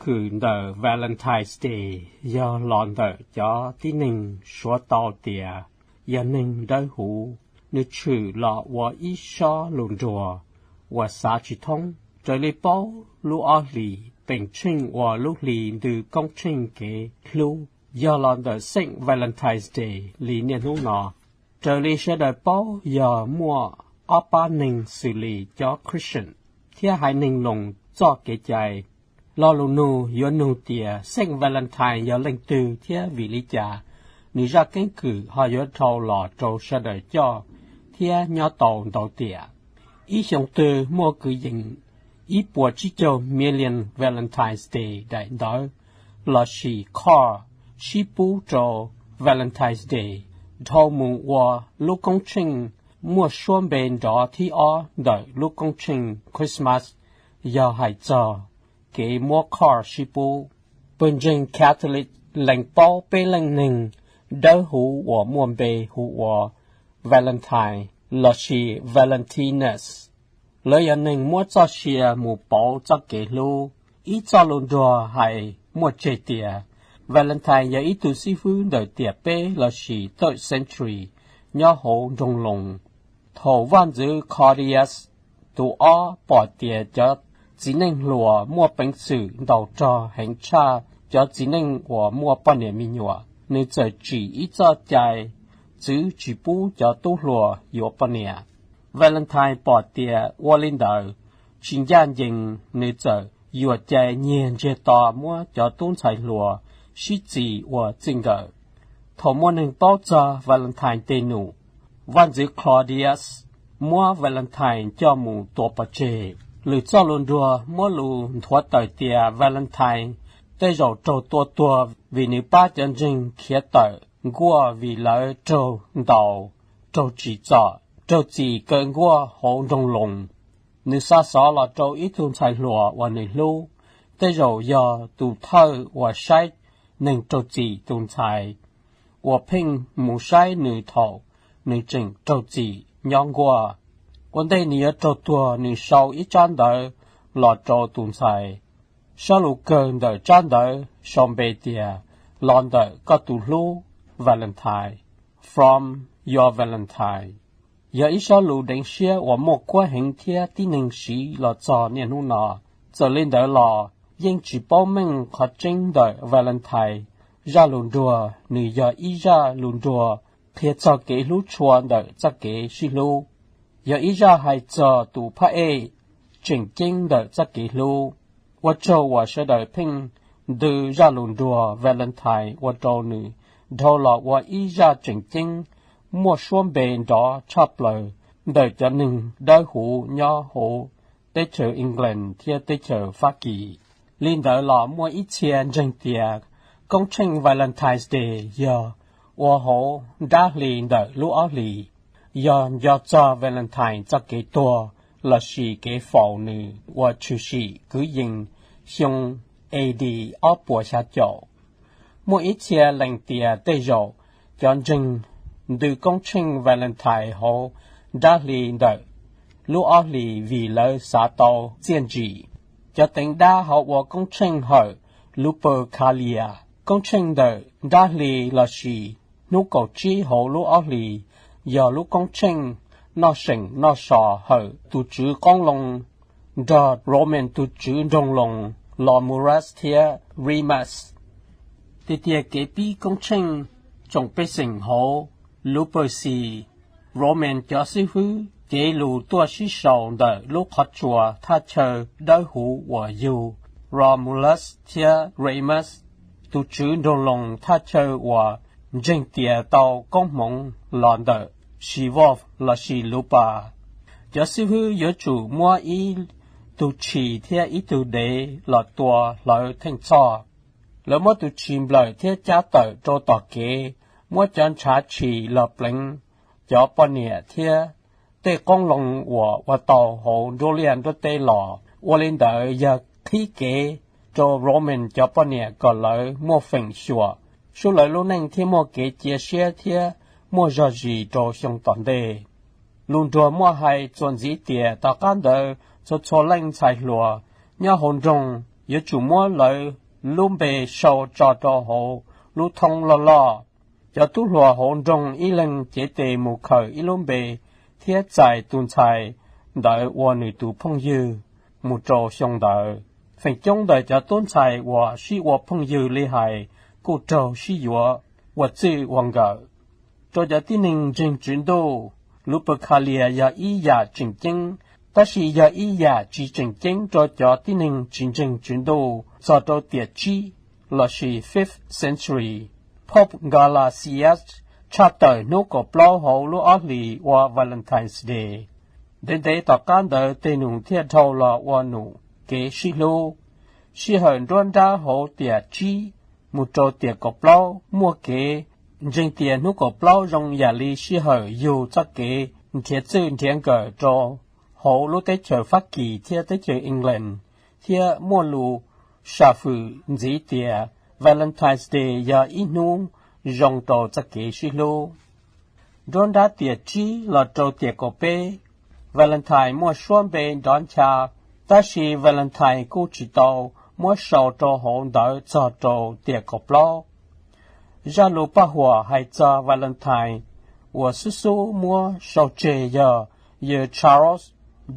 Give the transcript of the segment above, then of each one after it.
kws ntawm Valentine's Day yog los ntawm cov tib neeg suav tau tias yog neeg dawb huv, nws tshwm los ua ib sob lus nruas uas xav tsis thoob. Raws li paub, lub ob hlis teem tsheej ua lub hli ntws koob tsheej kev hlub yog los ntawm Saint Valentine's Day li niaj hnub no. Raws li sawv daws paub, yog muaj ob pab neeg xws li cov Christian thiab Haiv Neeg Loos txoj kev cai. Lo lus nug yuav nug tias Saint Valentine yog leej twg thiab vim li cas nws zaj keeb kwm ho yuav dhau los rau sawv daws coj thiab nyob tau ntau tiam. Ib xyoo twg muaj kwv yees ib puas tsib caug million Valentine's Day daim ntawv lossis card sib pub rau Valentine's Day dhau mus ua lub koob tsheej muaj suab npe nrov thib ob ntawm lub koob tsheej Christmas, yog hais txog kev muab card sib pub. Pawg ntseeg Catholic lees paub peb leej neeg dawb huv uas muaj npe hu ua Valentine lossis Valentinus. Lawv yog neeg muab txoj sia mus pauv txoj kev hlub. Ib txoj lus nruas hais muaj tseg tias Valentine yog ib tug xib fwb ntawm tiam peb lossis third century nyob hauv nroog Loos. Thaum vaj ntxwv Claudius tus ob pom tias cov txiv neej hluas muaj peev xwm ntaus rog heev tshaj cov txiv neej uas muaj poj niam me nyuam, nws txawm tsim ib txoj cai txwv tsis pub cov tub hluas yuav poj niam. Valentine pom tias ua li ntawd tsis ncaj ncees, nws txawm yuam cai nyiag ntsiag to muab cov tub ntxhais hluas sib txis ua txij nkawm. Thaum muaj neeg paub txog Valentine tes num, vaj ntxwv Claudius muab Valentine coj mus tua pov tseg. Lwm txoj lus nruas muab lus nthuav tawm tias Valentine tej zaum raug tua tuag vim nws pab cov ntseeg khiav tawm nkuaj vim lawv raug ntaus, raug tsim txom, raug txim kaw nkuaj hauv nroog Loos. Nws xa xov los rau ib tug ntxhais hluas uas nws hlub, tej zaum yog tus thawj uas saib neeg raug txim tus ntxhais, uas pheej mus saib nws thaum nws tseem raug txim nyob nkuaj. Ua ntej nws yuav raug tuag, nws sau ib tsab ntawv los rau tus ntxhais. Sab lus kawg ntawm tsab ntawv sau npe tias Los ntawm koj tus hlub Valentine, from your Valentine, yog ib sab lus deev siab uas muaj kuab heev thiab tib neeg siv los txog niaj hnub no. Txawm li ntawd los, yeej tsis paub meej qhov tseeb ntawm Valentine zaj lus nruas. Nws yog ib zaj lus nruas qhia txog kev hlub tshua ntawm txoj kev sib hlub, yog ib zaj hais txog tus phab ej tseem ceeb ntawm txoj kev hlub. Ua tsaug uas sawv daws pheej ntws zaj lus nruas Valentine ua rau nws dhau los ua ib zaj tseem ceeb muaj suab npe nrov tshaj plaws ntawm cov neeg dawb huv nyob hauv teb chaws England thiab teb chaws Fab Kis. Li ntawd los, muaj ib txhia ntseeg tias koob tsheej Valentine's Day yog ua hauv nrab hli ntawm lub ob hlis, yog nco txog Valentine txoj kev tuag lossis kev faus nws ua tshwm sim kwv yees xyoo A D ob puas xya caum. Muaj ib txhia lees tias tej zaum cov ntseeg ntws koob tsheej Valentine hauv nrab hli ntawm lub ob hlis vim lawv xav tau txiaj ntsim. Cov teev dab hauv ua koob tsheej hawm Lupercalia, koob tsheej ntawm nrab hli lossis hnub kaum tsib hauv lub ob hlis, yog lub koob tsheej noj seem noj so hawm tus tswv qoob loo nrog Roman tus tswv nroog Loos Romulus thiab Remus. Tiag tiag, kev pib koob tsheej tsoom pej xeem hauv Lupercalia, Roman cov xib fwb cev lus tuaj sib sau ntawm lub qhov tsua thaj chaw dawb huv uas yug Romulus thiab Remus, tus tswv nroog Loos thaj chaw uas ntseeg tias tau koob hmoov los ntawm Siv Voos lossis Lupa. Cov xib fwb yuav tsum muab ib tug tshis thiab ib tug dev los tua hlawv theej txhoj. Lawv muab tus tshis nplawm thiab cab tawm rau tom kev, muab cov ntshav tshis los pleev cov poj niam thiab tej qoob loo uas ua tau hauv nruab liaj nruab teb los. Ua li ntawd yog qhib kev rau Roman cov poj niam kom lawv muaj feem xyuam, sub lawv lub neej thiab muaj kev cia siab thiab muaj zog zis rau xyoo tom ntej. Lus nruas muaj hais txuas ntxiv tias tom qab ntawd txhua txhua leej ntxhais hluas nyob hauv nroog yuav tsum muab lawv lub npe sau tso rau hauv lub thoob loj loj. Cov tub hluas hauv nroog ib leeg cev tes mus khaws ib lub npe thiab txais tus ntxhais ntawd ua nws tus phooj ywg mus rau xyoo ntawd. Feem coob ntawm cov tub ntxhais uas sib ua phooj ywg li hais kuj raug sib yuav ua txwj ua nkawm. Rau cov tib neeg ntseeg Tswv Ntuj, Lupercalia yog ib yam tseem ceeb, tab sis yog ib yam tsis tseem ceeb rau cov tib neeg tsis ntseeg Tswv Ntuj txog rau tiam tsib lossis fifth century. Pope Gelasius tshaj tawm hnub kaum plaub hauv lub ob hlis ua Valentine's Day. Ntev ntev tom qab ntawd tej num thiaj dhau los ua num kev sib hlub. Sij hawm nruab nrab hauv tiam tsib mus rau tiam kaum plaub muaj kev ntseeg tias hnub kaum plaub zoo yam li sij hawm yug txoj kev nrhiav txwj nrhiav nkawm rau hauv lub teb chaws Fab Kis thiab teb chaws England, thiab muaj lus sam fwm ntxiv tias Valentine's Day yog ib hnub zoo rau txoj kev sib hlub. Nruab nrab tiam tsib los rau tiam kaum peb, Valentine muaj suab npe nrov ncha, tab sis Valentine kuj tsis tau muab sau rau hauv ntawv txog rau tiam kaum plaub. Zaj lus paj huam hais txog Valentine uas xub xub muab sau tseg yog yawg Charles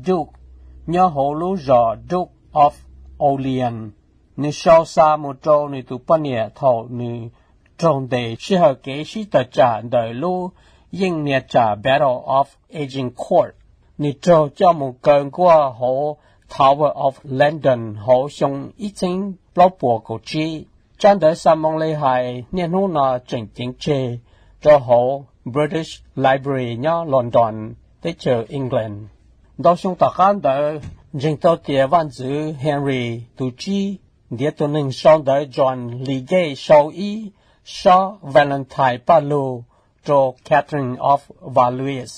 Duke nyob hauv lub zos Duke of Orleans. Nws sau xa mus rau nws tus poj niam thaum nws raug ntes sij hawm kev sib tawm tsam ntawm lub yeej nias tsam Battle of Agincourt. Nws raug coj mus kaw nkuaj hauv Tower of London hauv xyoo ib txhiab plaub puas kaum tsib. Tsab ntawv Xamoos Lehais niaj hnub no tseem ceev tseg rau hauv British Library nyob London, teb chaws England. Ntau xyoo tom qab ntawd ntseeg tau tias Vaj Ntxwv Henry tus tsib ntiav tus neeg sau ntawv John Lydgate sau ib sob Valentine paj lug rau Catherine of Valois.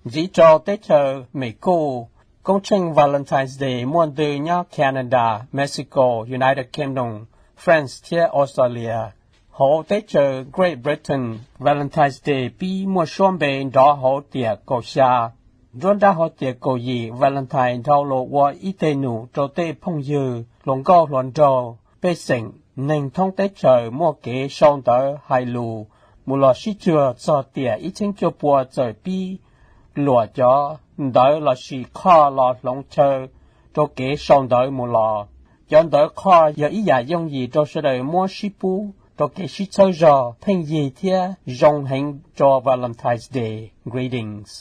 Ntxiv rau teb chaws Mes Kuj, koob tsheej Valentine's Day muaj ntws nyob Canada, Mexico, United Kingdom, France thiab Australia. Hauv teb chaws Great Britain, Valentine's Day pib muaj suab npe nrov hauv tiam kaum xya. Nruab nrab hauv tiam kaum yim, Valentine dhau los ua ib teg num rau tej phooj ywg hluas nkauj hluas nraug. Pej xeem neeg thoob teb chaws muaj kev sau ntawv hais lus mus los sib cuag txog tiam ib txhiab cuaj pua txawm pib luam cov ntawv lossis qhoj los hloov chaw rau kev sau ntawv mus los. Cov ntawv qhoj yog ib yam yooj yim rau sawv daws muab sib pub rau kev sib txhawb zog, pheej yig thiab zoo heev rau Valentine's Day greetings.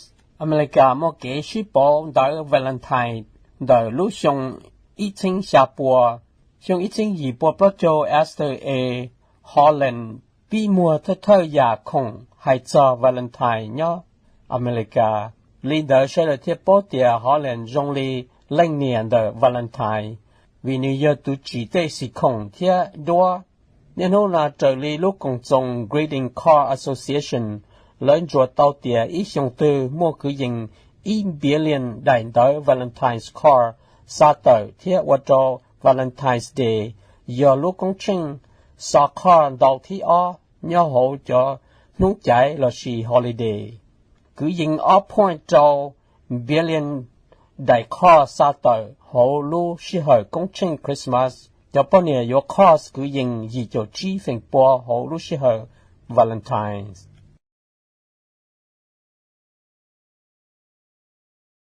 Amelikas muaj kev sib pauv ntawv Valentine ntawm lub xyoo ib txhiab xya pua. Xyoo ib txhiab yim pua plaub caug, Esther A. Holland pib muag thawj thawj yam khoom hais txog Valentine nyob Amelikas. Li ntawd sawv daws thiaj paub tias Holland zoo li leej niam ntawm Valentine, vim nws yog tus tsim tej xim khoom thiab duab. Niaj hnub no raws li lub koom txoos Greeting Card Association, lawv ntsuas tau tias ib xyoos twg muaj kwv yees ib billion daim ntawv Valentine's card xa tawm thiab ua rau Valentine's Day yog lub koob tsheej xa qhoj ntau thib ob nyob hauv cov hnub caiv lossis holiday. Kwv yees ob point rau billion daim qhoj xa tawm hauv lub sij hawm koob tsheej Christmas. Cov poj niam yuav qhoj kwv yees yim caum tsib feem pua hauv lub sij hawm Valentine.